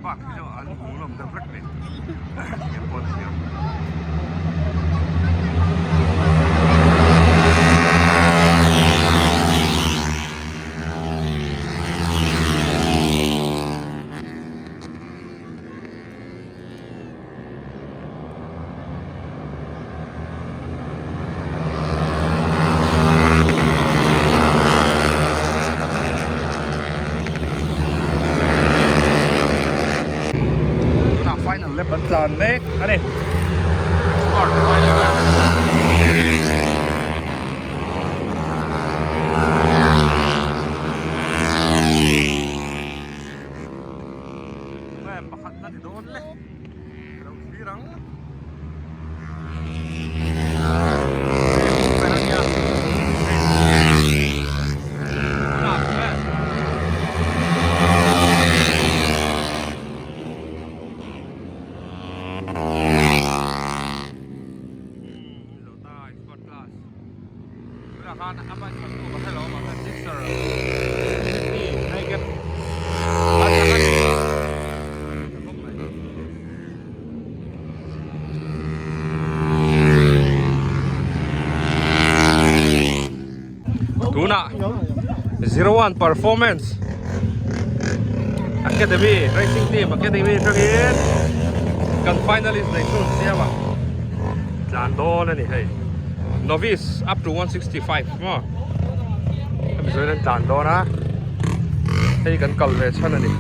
bak hi chu an hmuhnawm deuh vek ni eng pawh ni hian. Tunah final lap an tlan mek a ni. Start final lap. Pakhat na ni dawn le. Lo thlir ang. Tunah 01 Performance Academy Racing Team Academy atangin kan finalist nei chhun siam a tlan dawn a ni hei novice up to 165 maw hemi zawhin an tlan dawn a hei kan kal ve chhan a ni.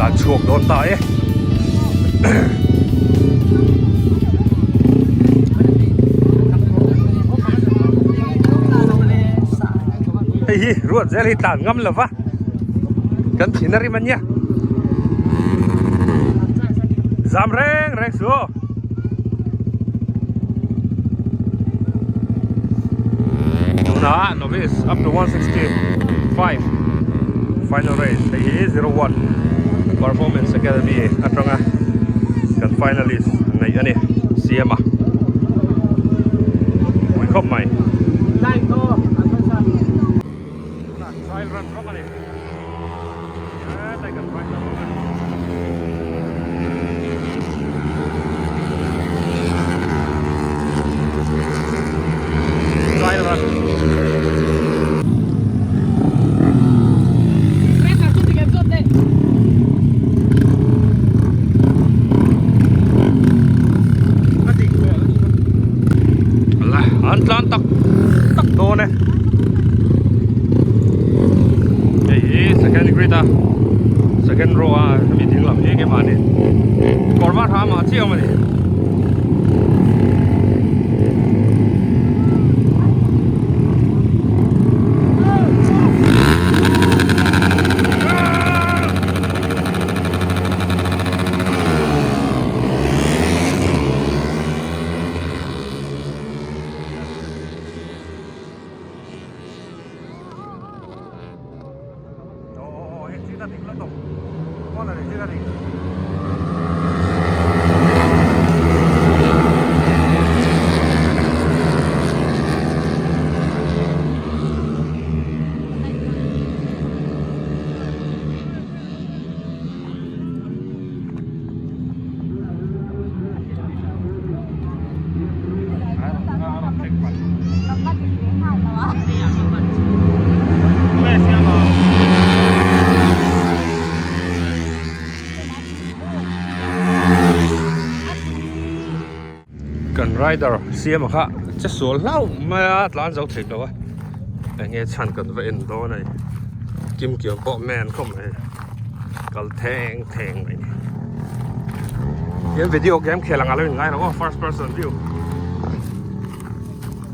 Tlan chhuak dawn ta e. Hei hi ruat zel hi tlan ngam lova kan thin a rim a nia zam reng reng su aw. Tunah novice up to 165 final race hei hi 01 performance academy atanga kan finalist neih a ni siam a pui khawp mai. Tunah trial run rawk a ni. Hetlai kan final run a ni. Trial run. La an tlan tak tak dawn e. Hei hi second grid a second row a hemi ding lam hi engemaw ani kawr var ha mah chiah awm ani. Kan rider siam kha che sual hlauh mai a tlan zo thei lo a enge chhan kan va en dawn a ni kim kiam pawh men khawp mai kal theng theng mai ni he video game khel ang a lo in ngai lo aw first person view.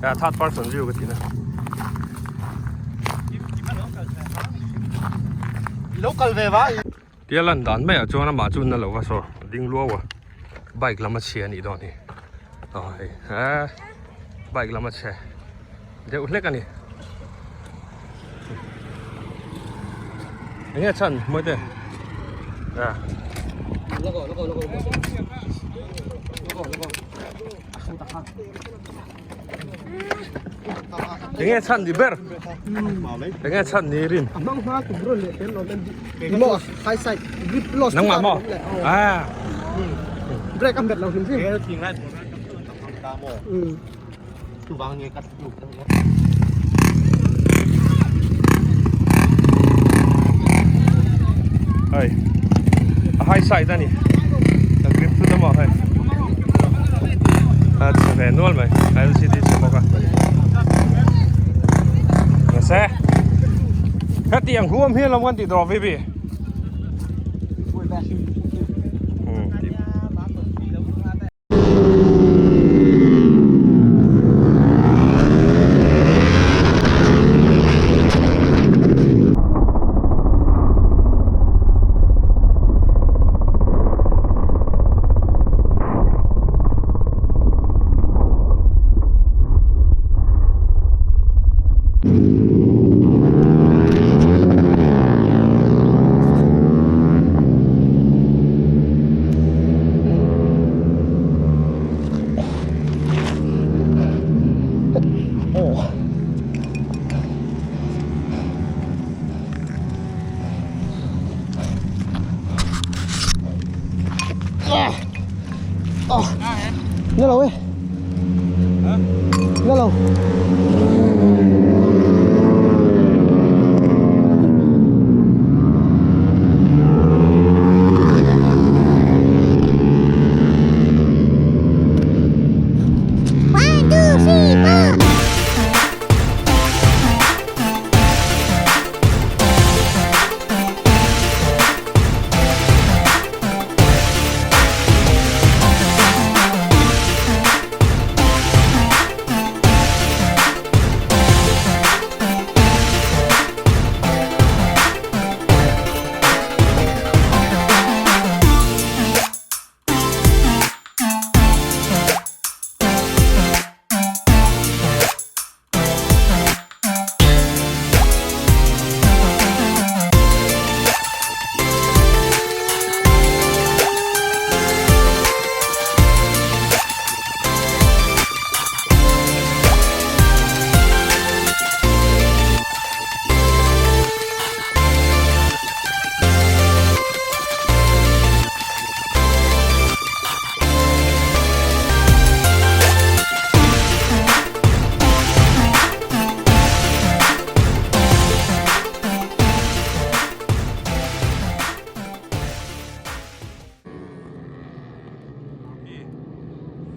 Third person view ka tih na. Lo kal ve va. Tia lan dan maiah chuan amah chu na lo va saw ding luau a bike lam a chhia a nih dawn hi aw hei eh bike lam a chhe deuh hlek a ni enge chhan mawite a Enge chhan ni ber? Enge chhan ni rin? A hmang hma tum rawn leh tel awm em maw high side grip loss Nangmah maw? Ah. Brake a hmet lo hrim hrim. Hei a high side a ni a grip thut a maw hei a chhe ve nual mai a lcd chhe bawk a mahse hetiang huam hi alawm kan tih tawh VB. Nó lâu ấy. Nó lâu. One, two, three, four.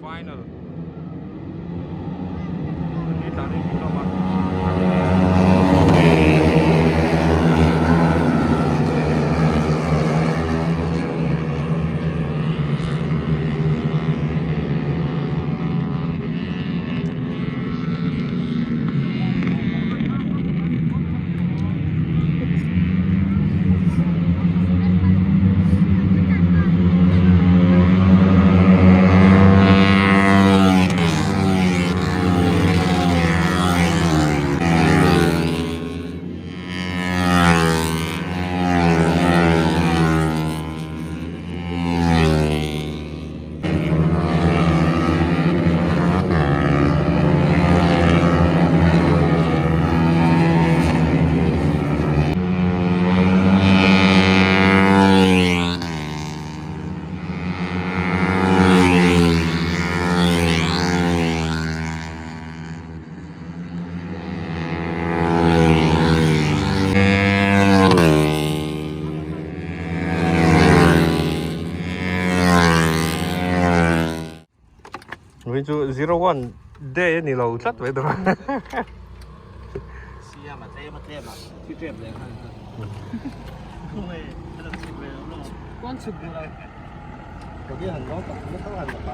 Final. Hei chu 01 day a ni lo tlat mai dawn. Siam a tlem a tlem a thi tep leh nghal kha. Kawn chhip ve lai. Ka han lo tak na thang han la pa.